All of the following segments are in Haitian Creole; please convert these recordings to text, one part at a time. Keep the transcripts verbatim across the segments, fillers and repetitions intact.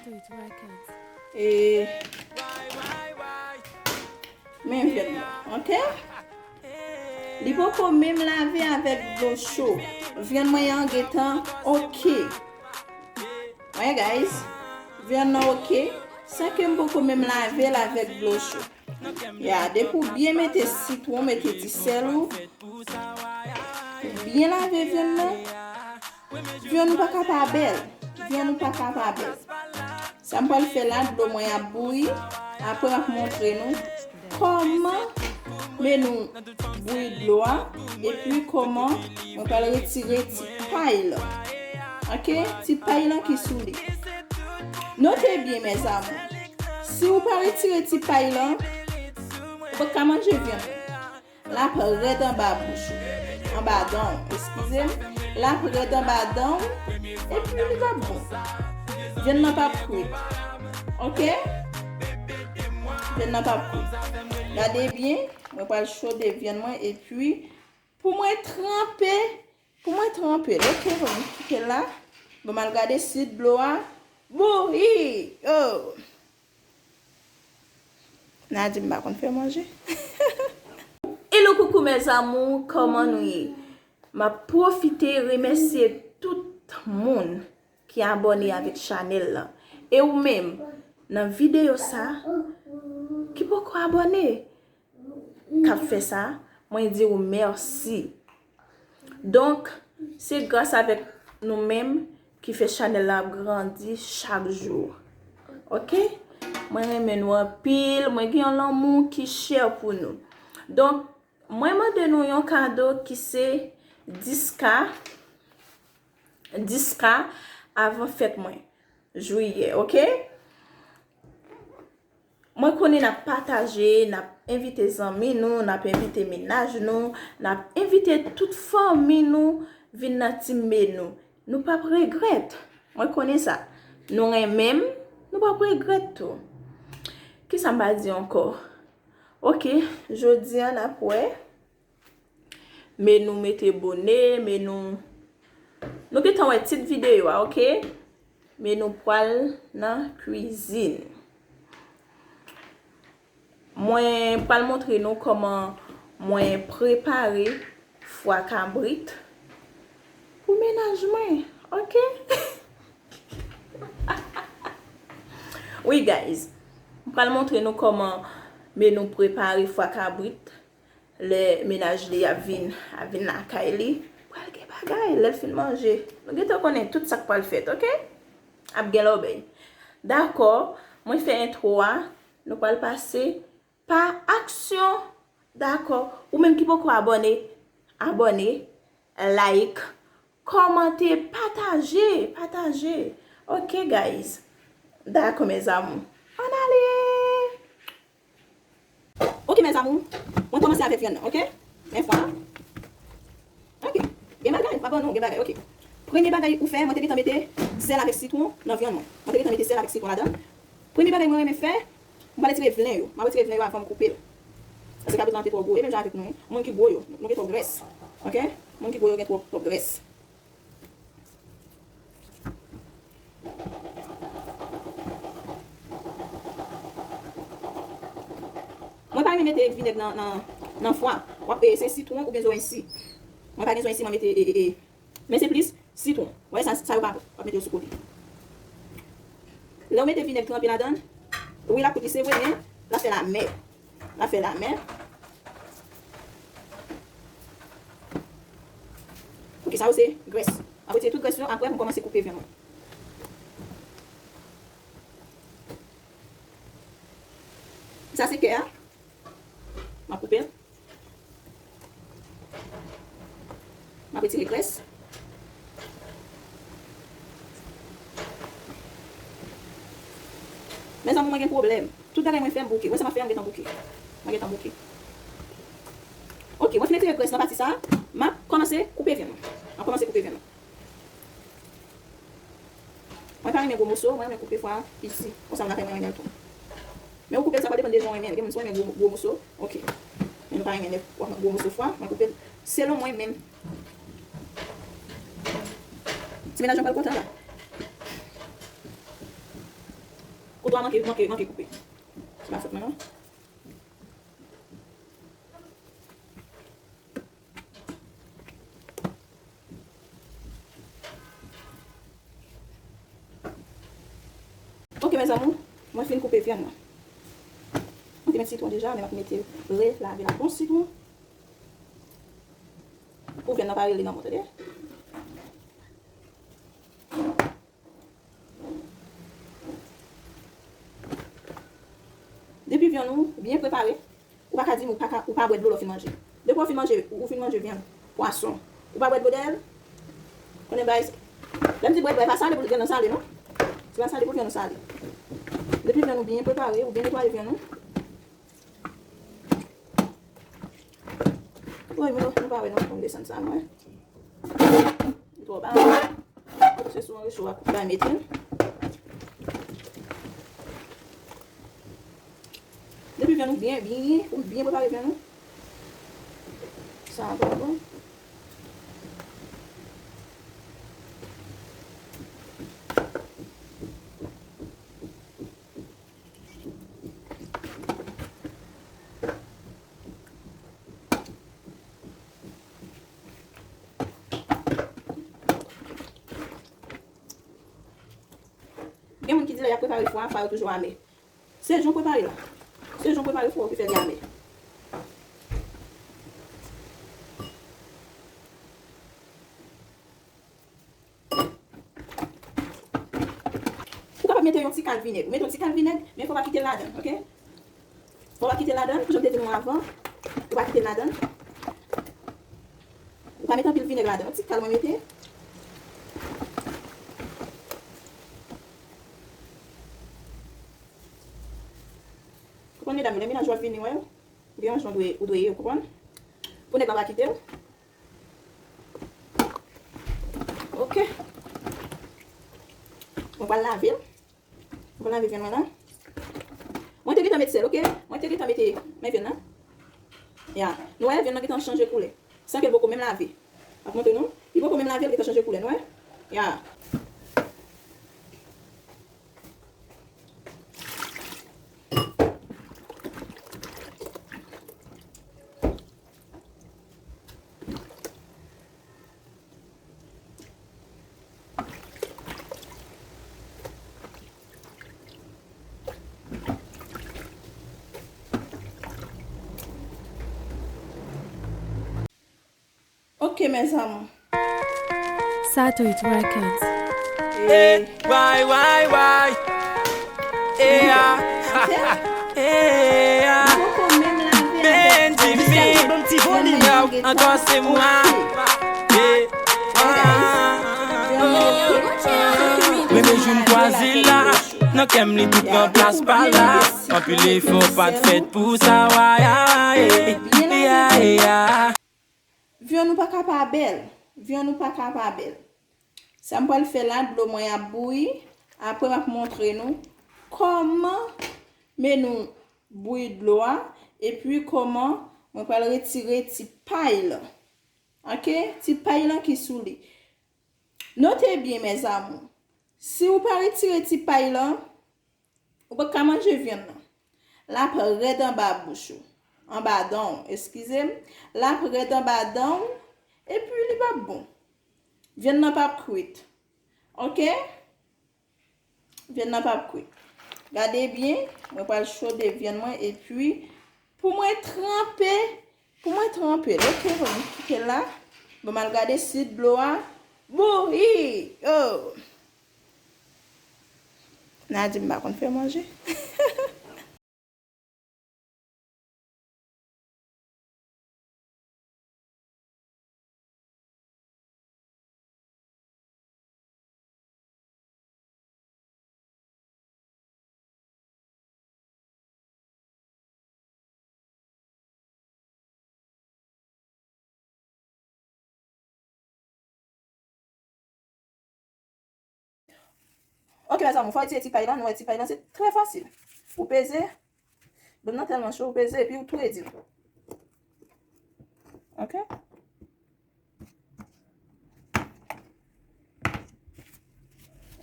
E men vyann nan, ok? Li poko menm lave avèk dlo cho. Vyann mwen an gentan ok. Wè, guys. Vyann nan ok. San ke m poko menm lave l avèk dlo cho. Ya, depi w byen mete sitwon, mete ti sèl ou, ou byen lave vyann nan, vyann ou pa ka pa bèl. Vyann ou pa ka pa bèl. Sa m pral fè la, dlo mwen ap bouyi. Apre, m ap montre nou kòman men nou bouyi dlo a, epi kòman mwen pral retire ti pay lan. Ok? Ti pay lan ki sou li. Note byen, mes amours. Si ou pa retire ti pay lan, ou pa ka manje vyann. L ap rèd anba bouch ou. Anba dan w, eskize m. L ap rèd anba dan w, epi li p ap bon. Vyann nan p ap kwit. Ok? Vyann nan p ap kwit. Gade byen, mwen pral chode vyann mwen, epi pou mwen tranpe, pou mwen tranpe l. Ok, bon, m kite l la. Bon, m al gade si dlo a bouyi. Oh! N a di m pa konn fè manje. Hello, coucou mes amours, kòman nou ye? M ap pwofite remèsye tout moun ki abòne avèk chanèl lan. E ou menm, nan videyo sa, ki poko abòne, k ap fè sa, mwen di w mèsi. Donk, se gras avèk nou menm ki fè chanèl la ap grandi chak jou. Ok? Mwen renmen nou anpil, mwen gen yon lanmou ki chè pou nou. Donk, mwen mande nou yon kado ki se dis K, dis K avan fèt mwen, jiyè, ok? Mwen konnen n ap pataje, n ap envite zanmi nou, n ap envite mennaj nou, n ap envite tout fanmi nou vin nan team men nou. Nou p ap regrèt. Mwen konnen sa. Nou renmen m, nou p ap regrèt tou. Kisa m pa di ankò? Ok, jodi a n ap wè. Men nou mete bone, men nou, nou gentan wè tit videyo a, ok? Men nou pral nan kwizin. Mwen pral montre nou kòman mwen prepare fwa kabrit pou mennaj mwen, ok? Wi, guys. Mwen pral montre nou kòman men nou prepare fwa kabrit. Lè mennaj li ap vin, ap vin lakay li, pral gen bagay lè l fin manje. Nou gentan konnen tout sa k pral fèt, ok? Ap gen lòbèy. Dakò, mwen fè entwo a, nou pral pase pa aksyon. Dakò, ou menm ki poko abòne, abòne, like, kòmante, pataje, pataje. Ok, guys. Dakò, mes amours. Ann ale! Ok, mes amours. Mwen kòmanse avèk vyann nan, ok? Men fwa. Ok. Gen bagay, m ap ban nou, gen bagay, ok. Premye bagay ou fè, mwen te gentan mete sèl avèk sitwon nan vyann mwen. Mwen te gentan mete sèl avèk sitwon ladan l. Premye bagay mwen renmen fè, mwen pral retire vlen yo. Mwen retire vlen yo avan m koupe l. Paske kabrit lan te twò gwo. E menm jan avèk nou, wi. Moun ki gwo yo, nou gen twòp grès. Ok? Moun ki gwo yo gen twòp, twòp grès. Mwen pa renmen mete vinèg nan, nan, nan fwa. W ap, e, se sitwon oubyen zoranj si. Mwen pa gen zoranj si, mwen mete, e, e, e, men se plis sitwon. Wè sa, sa yo pa bon. W ap mete yo sou kote. Lè w mete vinèg tranpe ladan l, wi, l ap koute, se vre, men l ap fè l amè. L ap fè l amè. Ok, sa yo se grès. M ap retire tout grès yo, apre pou m kòmanse koupe vyann mwen. Sa se kè a. M ap koupe l. M ap retire grès. Mezanmi, mwen gen pwoblèm. Tout bagay mwen fè, m bouke. Wè sa m ap fè a, m gentan bouke. Mwen gentan bouke. Ok, mwen fin retire grès nan pati sa a. M ap kòmanse koupe vyann mwen. M ap kòmanse koupe vyann mwen. Mwen pa renmen gwo moso, mwen renmen koupe fwa piti. Konsa m lakay mwen renmen l tou. Men ou koupe l, sa va depann de jan w renmen l. Gen moun si w renmen gwo, gwo moso, ok. Men nou pa renmen nèf, gwo moso fwa, mwen koupe l selon mwen menm. Ti mennaj mwen pral kontan la. Pa manke, manke, manke koupe. Se pa fòt mwen, non. Ok, mes amours, mwen fin koupe vyann nan. Mwen te met sitwon deja, men m ap mete, relave l ak yon sitwon. Pou vyann nan pa rele nan mwen, tande. Depi vyann ou byen prepare, ou pa ka di m ou pa ka, ou pa bwè dlo lè w fin manje. Depi w fin manje, ou fin manje vyann, pwason, ou pa bwè dlo dèyè l. Konnen bagay, lè m di bwè dlo, e pa sale pou vyann nan sale, non. Se pa sale pou vyann nan sale. Depi vyann ou byen prepare, ou byen netwaye vyann ou. Woy, mwen, mwen pa wè non, pou m desann sa, mwen. Li twò ba. Se sou yon recho a koup la mete l. Depi vyann ou byen, byen, ou byen prepare vyann ou. Sa a pa bon. Gen moun ki di lè y ap prepare fwa, fwa yo toujou amè. Se jan w prepare la. Se jan w prepare fwa w ki fè li amè. Ou kapab mete yon ti kal vinèg. Ou mete yon ti kal vinèg, men fò w pa kite l ladan, ok? Fò w pa kite l ladan, jan m te di nou avan. Ou pa kite l ladan. Ou pa mete anpil vinèg ladan. Yon ti kal mwen mete. Konprann, medam, lè mennaj ou ap vini wè w, ou gen yon jan w dwe, ou dwe ye, ou konprann? Pou nèg la pa kite w. Ok. Mwen pral lave l. Mwen pral lave vyann mwen la. Mwen te gentan met sèl, ok? Mwen te gentan mete men vyann nan. Ya. Nou wè, vyann nan gentan chanje koulè. San ke l poko menm lave. M ap montre nou. Li poko menm lave, l gentan chanje koulè, nou wè? Ya. Ok, mes amours. Satoit Records. Hey, why, why, why? Hey, ah. Hey, ah. Benji Fik. Yo, ankò se mwen. Yeah. Renmen jou m kwaze la. Nan kè m li tout pran plas pa la. Anpil efò pa t fèt pou sa, why, ah, yeah, yeah, yeah. Vyann ou pa ka pa bèl. Vyann ou pa ka pa bèl. Sa m pral fè la, dlo mwen ap bouyi. Apre, m ap montre nou kòman men nou bouyi dlo a, epi kòman mwen pral retire ti pay lan. Ok? Ti pay lan ki sou li. Note byen, mes amours. Si ou pa retire ti pay lan, ou pa ka manje vyann nan. L ap rèd anba bouch ou. Anba dan w, eskize m. L ap rèd anba dan w, epi li p ap bon. Vyann nan p ap kwit. Ok? Vyann nan p ap kwit. Gade byen, mwen pral chode vyann mwen, epi pou mwen tranpe, pou mwen tranpe l, ok, pou mwen kite l la. Bon, m al gade si dlo a bouyi. Oh! Nadine pa konn fè manje. Ok, mes amours, fò w retire ti pay lan. Nou wè ti pay lan, se trè fasil. Ou peze, dlo nan tèlman cho, ou peze, epi ou tou redi l. Ok?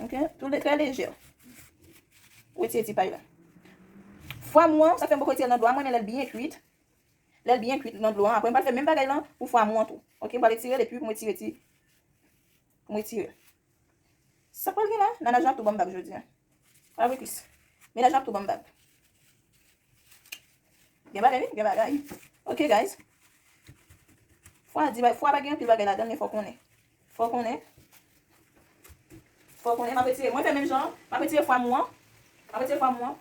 Ok? Tou le trè lejè. pou retire ti pay la. Fwa mou an, sa fè m poko retire l nan dlo a, mwen renmen lè l byen kwit. Lè l byen kwit nan dlo a, apre m pral fè menm bagay lan pou fwa mou an tou. Ok, m pral retire l epi pou m retire ti, pou m retire l. Sa k pral gen la? Nanaj la ap tou ban m bag jodi a. Avre Kris. Mennaj la ap tou ban m bag. Gen bagay, wi, gen bagay. Ok, guys. Fwa di, fwa pa gen anpil bagay ladan l, men fò w konnen. Fò w konnen. Fò w konnen, m ap retire. Mwen fè menm jan, m ap retire fwa mou an. M ap retire fwa mou an.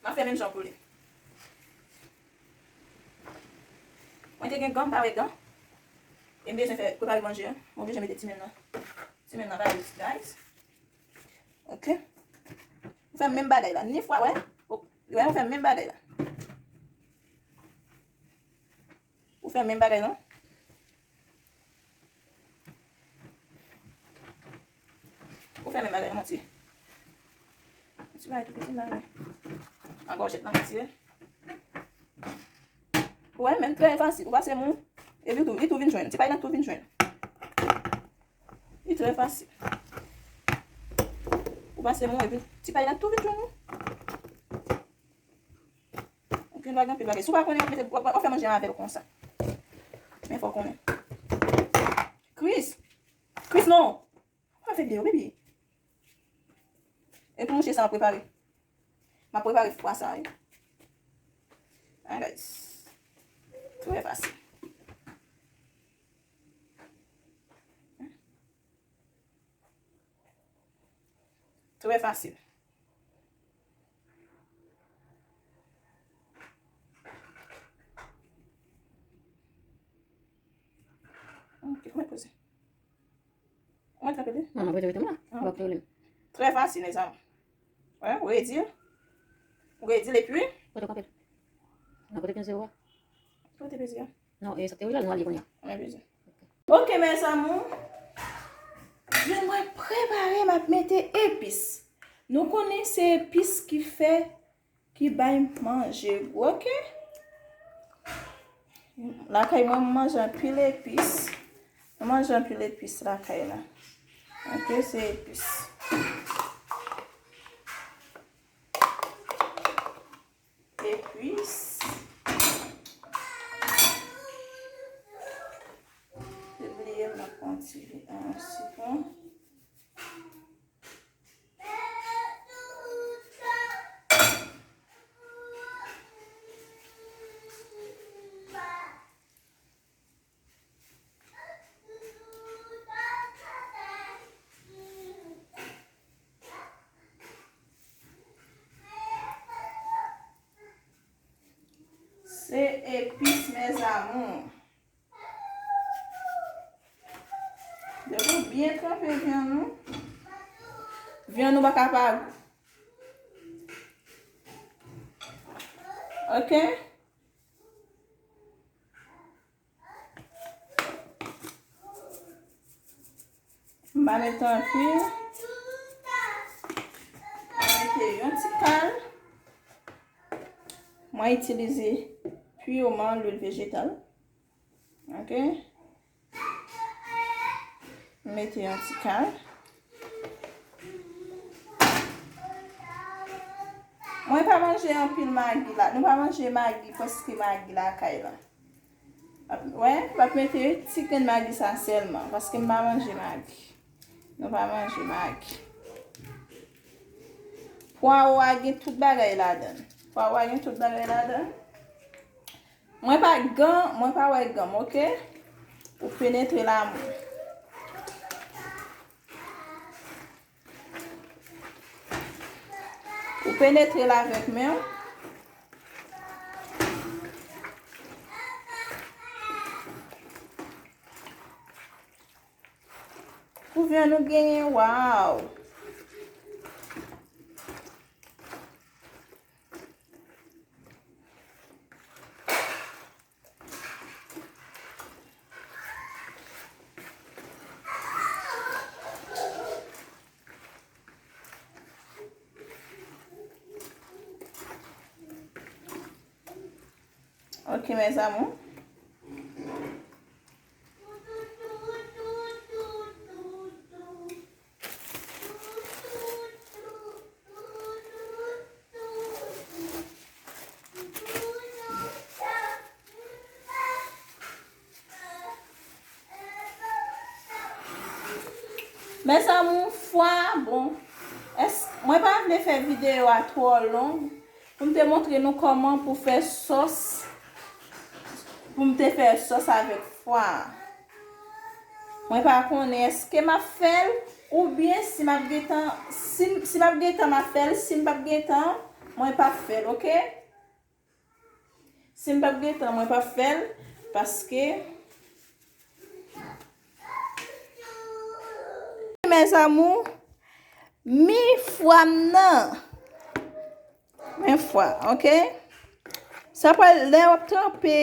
M ap fè menm jan pou li. Mwen te gen gan, m pa wè gan. E m bezwen fè, prepare manje an. Mwen oblije mete ti menm nan. Ti menm nan ba yo, guys. Ok. Ou fè menm bagay la. Ni fwa, wè. Ou, wè, ou fè menm bagay la. Ou fè menm bagay la. Ou fè menm bagay la, mon ti. Ti bagay tou piti la, wè. An gòjèt nan, mon ti. Ou wè, menm trè fasil. Ou pase mou, epi tou, li tou vin jwenn. Ti pay la tou vin jwenn. Li trè fasil. Ou pase mou, epi ti pay la tou vin jwenn ou. Anpil bagay, anpil bagay. Si w pa konnen, w ap mete, w ap, w ap fè manje avè l konsa. Men fò w konnen. Kris! Kris, non! Ou pa fè de yo, baby. E pou mouche sa, m ap prepare. M ap prepare fwa sa, wi. Alright. Trè fasil. Trè fasil. Ok, mwen poze. Mwen tranpe li. Non, non, poze tou la. Ah, pa pwoblèm. Trè fasil, mezanmi. Wè, ou redi l. Ou redi l epi. Kote w kanpe? Non, kote peze a? Kote peze a? Non, e sa te woule a, nou ale kounye a. Mwen peze. Ok, mes amours. Vin mwen prepare, m ap mete epis. Nou konnen se epis ki fè, ki bay manje gou, ok? Lakay mwen, m manje anpil epis. M manje anpil epis lakay la. Ok, se epis. Epis. Te bliye m ap pran ti, ah, sitwon. Se epis, mes amours. Depi w byen tranpe vyann ou, vyann ou pa ka pa gou. Ok? M pa mete anpil. Mwen mete yon ti kal. Mwen itilize purman lwil vejetal. Ok. Mete yon ti kal. Mwen pa manje anpil magi la. Nou pa manje magi, prèske magi lakay la. Wè, m ap mete ti grenn magi sa sèlman, paske m pa manje magi. Nou pa manje magi. Pwawo a gen tout bagay ladan l. Pwawo a gen tout bagay ladan l. Mwen pa gan, mwen pa wè gan m, ok? Pou penetre lamou. Ou penetre l avèk men w. Pou vyann nou genyen, waw! Ok, mes amours. Mes amours, fwa a bon. Es, mwen pa vle fè videyo a twò long pou m te montre nou kòman pou fè sòs, pou m te fè sòs avèk fwa a. Mwen pa konnen èske m ap fè l oubyen si m ap gentan, si, si m ap gentan m ap fè l, si m p ap gentan mwen p ap fè l, oke? Si m p ap gentan mwen p ap fè l, paske mes amours, mi fwa m nan. Men fwa, oke? Sa pral, lè w ap tranpe,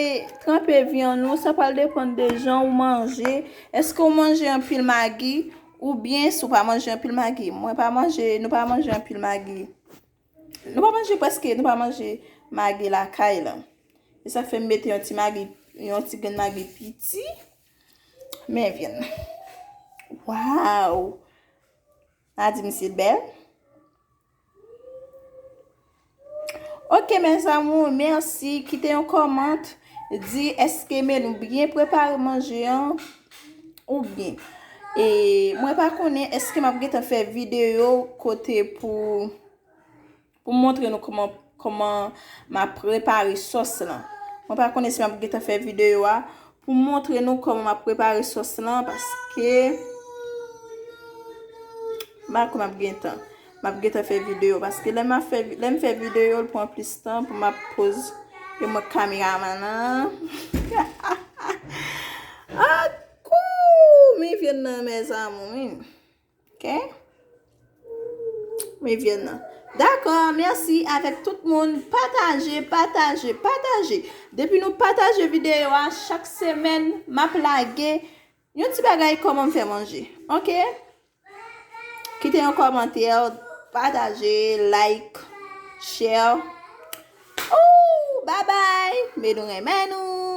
tranpe vyann ou, sa pral depann de jan ou manje. Èske w manje anpil magi? Oubyen si w pa manje anpil magi? Mwen pa manje, nou pa manje anpil magi. Nou pa manje prèske, nou pa manje magi lakay la. E sa fè m mete yon ti magi, yon ti grenn magi piti. Men vyann. Waw! Nadi misye bèl. Oke, mes amours, mèsi. Kite yon kòmant, di èske men nou byen prepare manje an oubyen. E mwen pa konnen èske m ap gentan fè videyo kote pou, pou m montre nou kòman, kòman m ap prepare sòs lan. Mwen pa konnen si m ap gentan fè videyo a pou m montre nou kòman m ap prepare sòs lan, paske m pa kwè m ap gentan. M ap gentan fè videyo, paske lè m ap fè, lè m fè videyo, l pran plis tan pou m ap poze. E mwen kameraman nan. Akou! Men vyann nan, mes amours, wi. Oke? Men vyann nan. Dakò, mèsi avèk tout moun. Pataje, pataje, pataje. Depi nou pataje videyo a, chak semèn, m ap lage yon ti bagay kòman m fè manje. Oke? Kite yon kòmantè, pataje, like, share. Ooh, bye bye. Men nou renmen nou.